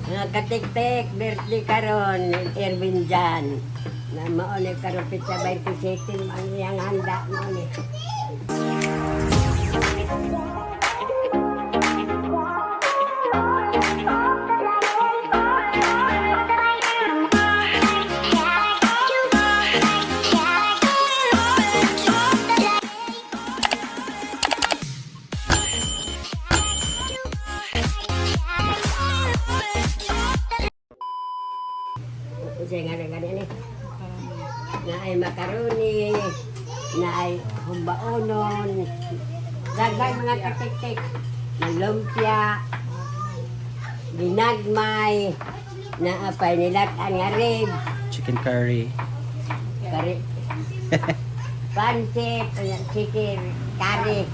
Mga katiktik, birthday karon Erwin Jan. Na mao ni karon pizza 27 ang iyang handa mao ni. Unsay nga na gani ni? Na ay macaroni, na ay humbaonon. Daghan mga katiktik. Ng lumpia, ginagmay, na apay nilatan nga rib, Chicken curry. kari, pansit, ayan, chicken, curry.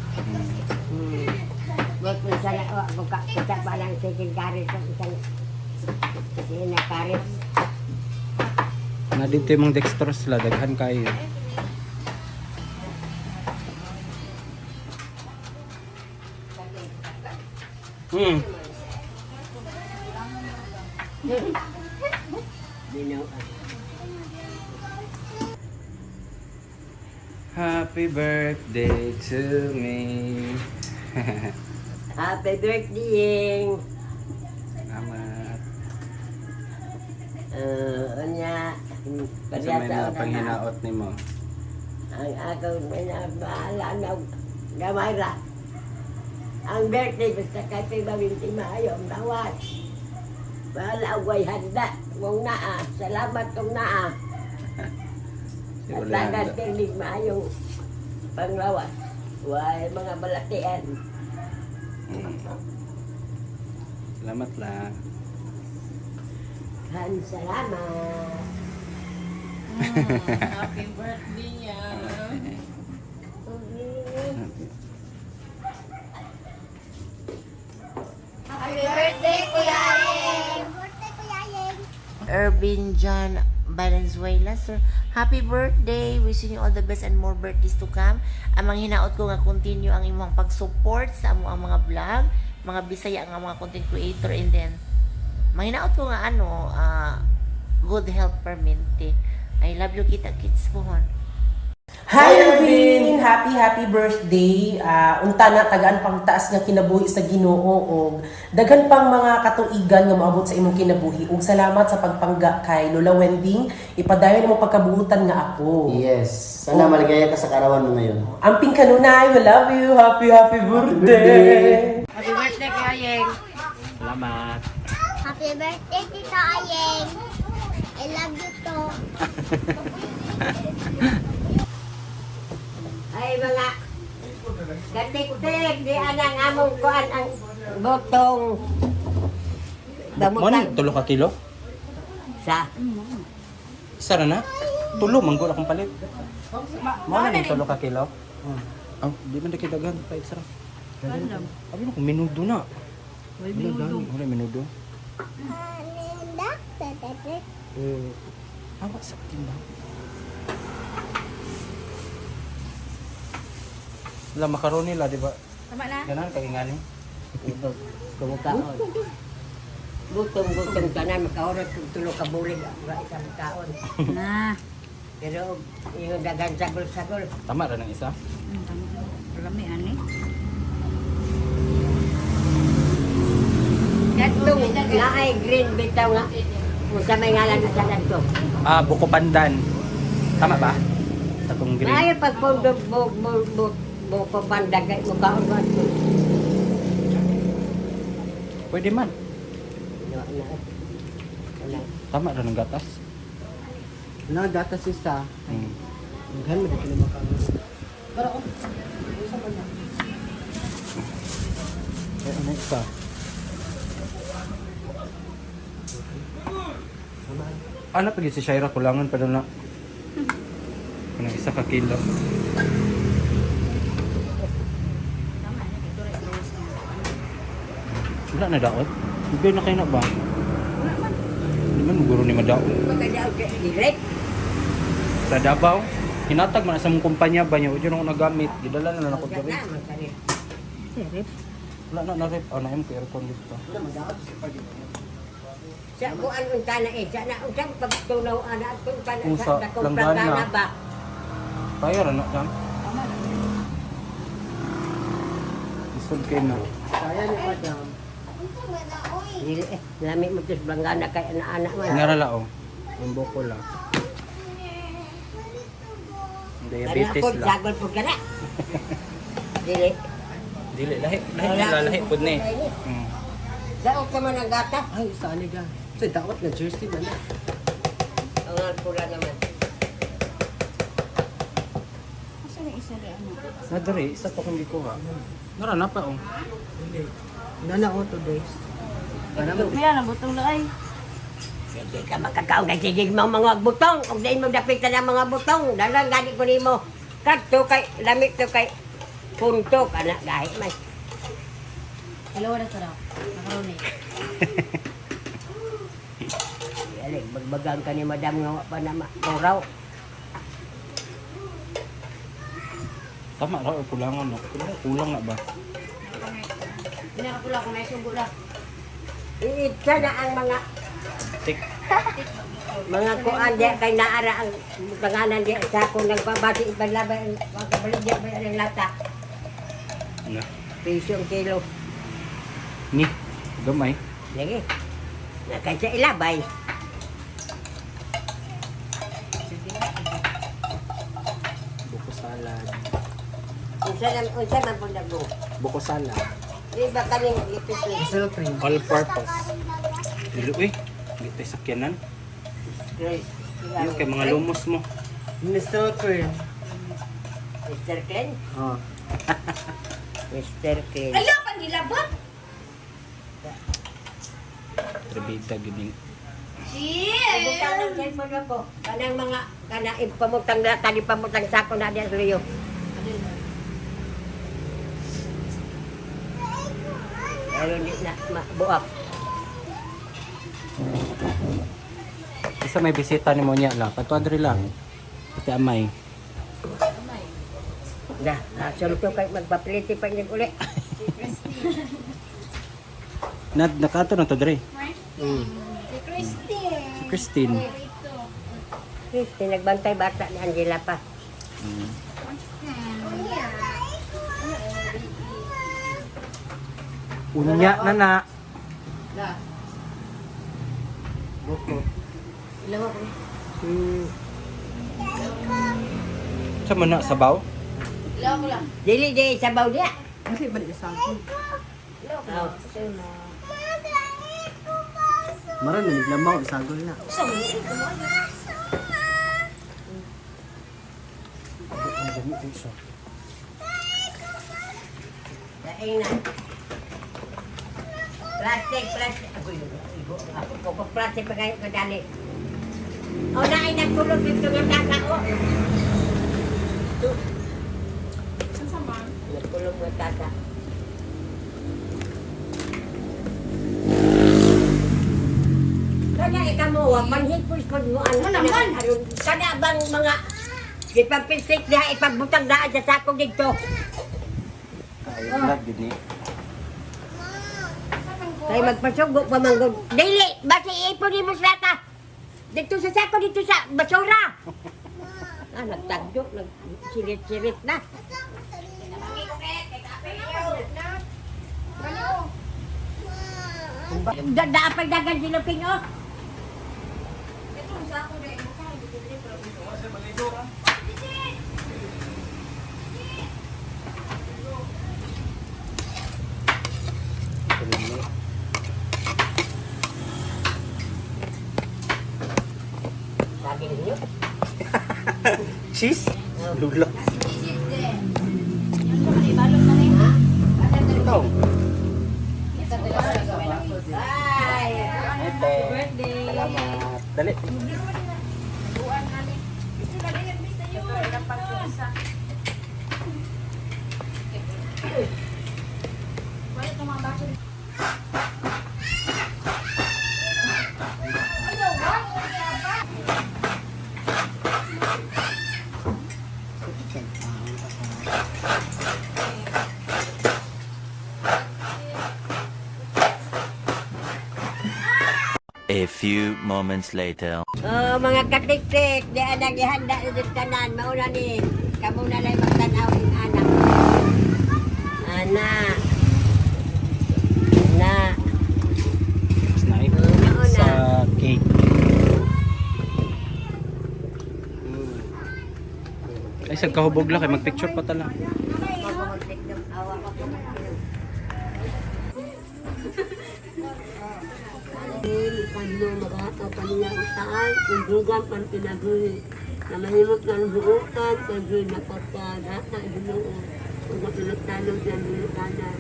Wag ko sana, wag ko ka, kita pa lang chicken curry sa isang, chicken na curry. Na dito yung mga dextrose la, daghan kayo. Dino. Happy birthday to me. Happy birthday, Ying. Salamat. Unya, Sa may mga panghinaot nimo. Ang akong pinabahala na gamay ra. Ang birthday, basta kahit pa ibawinti maayo, ang bawas. Bahala, way handa. Kung naa, salamat kung naa. Si At Uli tagas handa. pilig maayong panglawas. Way mga balatian. Salamat la. Han, salamat. Happy birthday niya. Happy birthday, Kuya Ayeng! Birthday, Kuya Ayeng! Irvin John Valenzuela, sir. Happy birthday! Wishing you all the best and more birthdays to come. Ang mga hinaot ko nga continue ang imong pag-support sa amo ang mga vlog, mga Bisaya nga mga content creator, and then mga hinaot ko nga ano, good health permente. I love you, kita kits pohon. Hi Irvin! Happy, happy birthday! Unta na tagaan pang taas nga kinabuhi sa Ginoo og daghan pang mga katuigan nga moabot sa imong kinabuhi. Ug salamat sa pagpangga kay Lola Wending. Ipadayon mo pagkabuhutan nga ako. Yes. Sana maligaya ka sa karawan mo ngayon. Amping kanunay, we love you. Happy, happy birthday! Happy birthday, Kuya Ayeng. Salamat. Happy birthday, Tito Ayeng! I love you too. Ay mga katiktik, di anang among kuan ang butong. Mo ni tulo ka kilo? Sa Isa ra na? Tulo manggol akong palit. Mo na ni tulo ka kilo? Oh, di man kay daghan pa isa ra. Abi na kung minudo na. Wala minudo. Wala minudo. Aninda, tete. Awa sa timbang. La macaroni la, di ba? Tama na. Ganan kay ngani. ibog kumukaon. Gutom gutom tanan makaurot kung tulo ka bulig ra isang kaon. Na. Pero yung dagan sagol-sagol. Tama ra ng isa. Lami ani. Katong naay green bitaw nga. Unsa may ngalan sa kadto? Ah, buko pandan. Tama ba? Sa kong green. Maayo pagpundog bu bu bu buko pandag kay mukaon ba to? Pwede man. No, na. Wala. Tama ra ng gatas. Na gatas isa. Daghan mo dito makaroon. Pero oh, unsa man na? Eh, ano isa? Ano pag si Shaira kulangan pa na. Ano isa ka kilo. Wala na daot. Hindi na kayo na ba? Wala man. Hindi man guro ni madaot. Pagkadaog kay direct. Sa Davao, hinatag man sa mong kumpanya ba niya, wala na ako nagamit. Gidala na lang ako diri. Na, magkari. Serip. Wala na na rep. Oh, na ko aircon dito. Sa kuan unta na eh, sa na unsa pagtunaw ana at unta na Kung sa sa dakong langgana. planggana ba. Kaya ra na dam. Isod kay na. Kaya ni madam. Dili eh, lami mo tis planggana kay ana-ana man. Narala oh. Ang boko la. Diabetes Kana po, la. Sagol po kana. Dili. Dili lahi, lahi la lahi pud ni. Daot ka man ang gatas. Ay, isa ani ga. Sa daot na jersey man na. Ang pula naman. Asa na isa di ano? Na diri isa pa kong gikuha. Nara na pa oh. Dili. Nana oh, 2 days. Para mo. Kaya na butong na ay. Sige ka makakaon kay sige mo mga butong ug diin mo dapitan ang mga butong. Dalang gani ko nimo. Kadto kay lamit to kay punto kana gahi man. Dalawa na sarap. Macaroni. Dili bagbagan ka ni madam nga wa pa na mauraw. Tama ra o kulangan no. Kulang na ba? Pinakapula ko may sugo na. Iitsa na ang mga Tik. mga kuan di kay naara ang panganan di sa ako nagpabati ipanlabay ang makabaligya ba ang lata. Na. Piso ang kilo. Ni. Gamay. Lagi. Na kay sa ilabay. Buko salad. Unsa na unsa man pud nagbo. Buko salad. Di ba kaning lipis ni? Hazel cream. All purpose. Dili uy. Di tayo sakyanan. Yung kay mga lumos mo. Mr. Cream. Mr. Clean? Oh. Mr. Clean. Ala, pangilabot! Trebida gid ning. Cheers! Butang ng cellphone ako. Kanang mga kana ipamutang lata di pamutang sako na diyan sa liyo. Pero di na mabuak. Isa may bisita ni mo niya la. Patuan diri lang. Pati amay. Na, nasulto kay magpapiliti pa niya uli. Na nakato na to diri. Si Christine. Si Christine. Christy, nagbantay bata ni Angela pa. Unya na na. Buko. Ilawa ko. Sa man na sabaw? Ilawa ko lang. Dili di sabaw niya. Dili ba ni isagol? Oh. Maran na niglamaw isagol na. Laing na. Plastic, plastic. Agoy, igo. Ako ko, ko plastic pa kayo kadali. O na ay nagkulog dito nga tata o. Ito. Nagkulog nga tata. Kanya ikaw mo, wa manhipos pag mo ano naman? Aron, Kada bang mga ipapisik na ipabutang daan sa sako dito. Kay vlog gid ni. Kay magpasugo pa manggod. Dili, basi ipon ni mo sa lata. Dito sa sako, dito sa basura. Ah, nagtagyo, nagsirit-sirit na. Daapay dagan silupin, oh. Sabi ninyo. Cheese? Lula. Ikaw. Bye! Ate. Salamat. Dali. A few moments later. Oh, mga katiktik, di ang gihanda sa tanan, mauna ni kamo na lang magtanaw ng anak. Ana. Na. Snipe Mauna. sa cake. Ay, sa kahubog lang kay magpicture pa tala. Pagno maghatag kaniya utaan, kundugan pan pinabuhi. Na mahimot ng buutan, pagyo napagkahatag Ginoo. Ug mapilutanog sa bilutanan.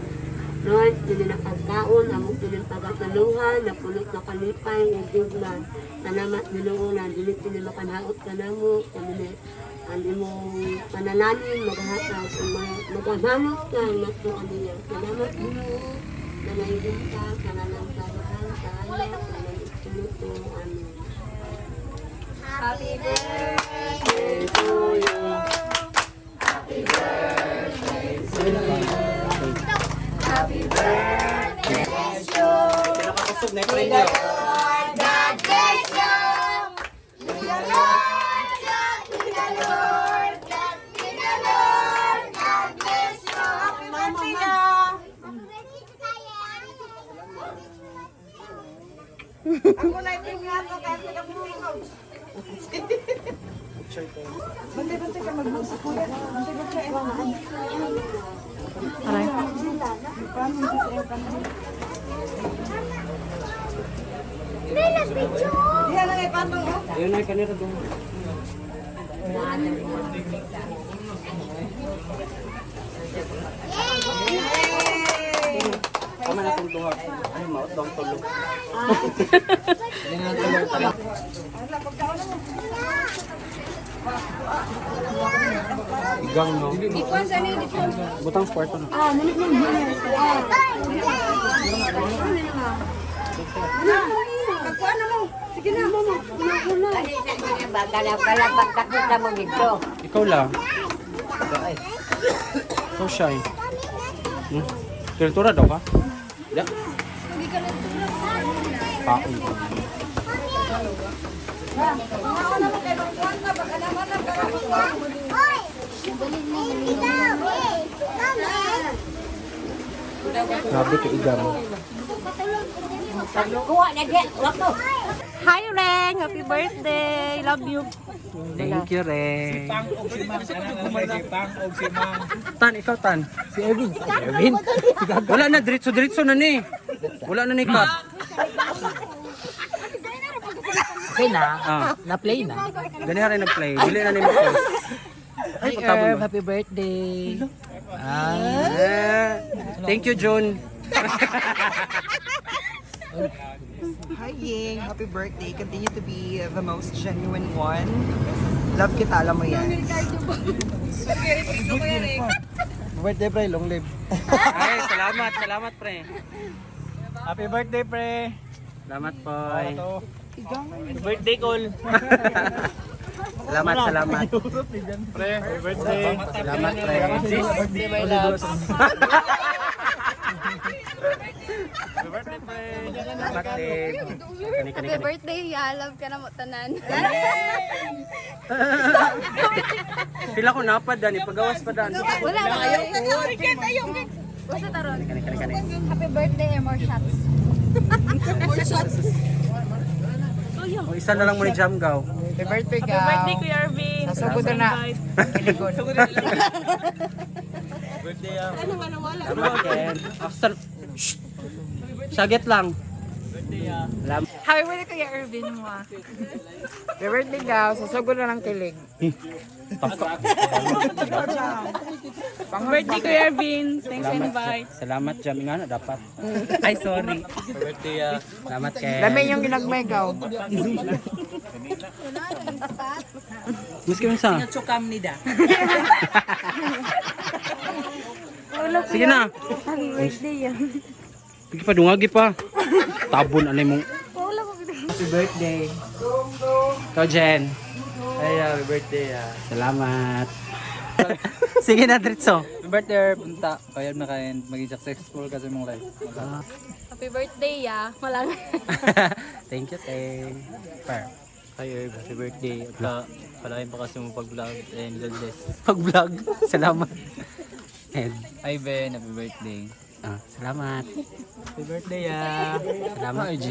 Lord, kini na pagkaon, among kini pagkasaluhan, napulot na kalipay, ug gugma. Salamat Ginoo na dili kini makanhaot kanamo, kami ang imong panalangin maghatag ug magabalot ka ngadto kaniya. Salamat Ginoo na naigun ka, kanalang karuhan, kaayo, sa Espiritu. Amen. Happy birthday To you. Pinakakusog na yung niya. God bless you. May the Lord God, may the Lord God, may the Lord God bless you. Happy birthday, Happy birthday, Tita Ayeng. May nag-video. Ayun na, kanira doon. Tama na itong duha. Ay, maot daw ang tulog. Igang, no? Butang sa kwarto na. Kalapat na mo dito. Ikaw lang. Ikaw siya eh. Kultura daw ka? Da. Paon. Oy! Baby daw, eh. Mami. Grabe ka igam. Kuha na di, wag mo. Hi, Reng! Happy birthday! Love you! Thank you, Ray. Tan, ikaw Tan. Si Erwin. Si Erwin. Wala na, diretso-diretso na ni. Wala na ni cut. Okay na. Ah, Na-play na. ganyan rin nag-play. Dili na ni mo. Hi, Irv. Happy birthday. Ah. Thank you, June. Hi Ying! Happy birthday! Continue to be the most genuine one. Love kita, alam mo yan. Birthday, pre. Long live. Ay, salamat, salamat, pre. Happy birthday, pre. Salamat, boy. Birthday call. Salamat, salamat. Pre, happy birthday. Salamat, pre. Birthday, my loves. Happy birthday, pre. Salamat, Dave. Kani, kani, Happy kani. birthday, ya. Love ka na mo tanan. Pila ko napad, Dani. Pagawas pa, Dan. Wala na. Ayaw ayaw. Basta taron. Kani, kani, kani. Happy birthday and more shots. O, isa na lang mo ni Jam Gaw. Happy birthday, Gaw. Happy birthday, Kuya Arvin. Sasugod na. Birthday, ah. Salamat, Ken. After... Shh! Sagit lang. Salamat. Happy birthday, Kuya Irvin mo. Happy birthday, Gaw. Sasugod na ng kilig. Birthday, Kuya Irvin. Thanks Salamat, salamat, Jam. Nga na, dapat. Ay, sorry. Birthday, ah. Salamat, Ken. Lami yung ginagmay, Gaw. Miski man sa. Chukam ni da. Sige na. Happy birthday, ya. Sige pa, dungagi pa. Tabon, anay mong... Happy birthday. Ikaw, Jen. Ay, happy birthday, ah. Salamat. Sige na, Dritso. Happy birthday, punta. Kaya na kayo maging successful kasi mong life. Happy Happy birthday, ya. Malang. Thank you, Teng. Per. Hi Herb, happy birthday. At ka, palaki pa kasi mong pag-vlog and God bless. Pag-vlog. Salamat. And, Hi Ben, happy birthday. ah, salamat. Happy birthday, ya! Salamat, G.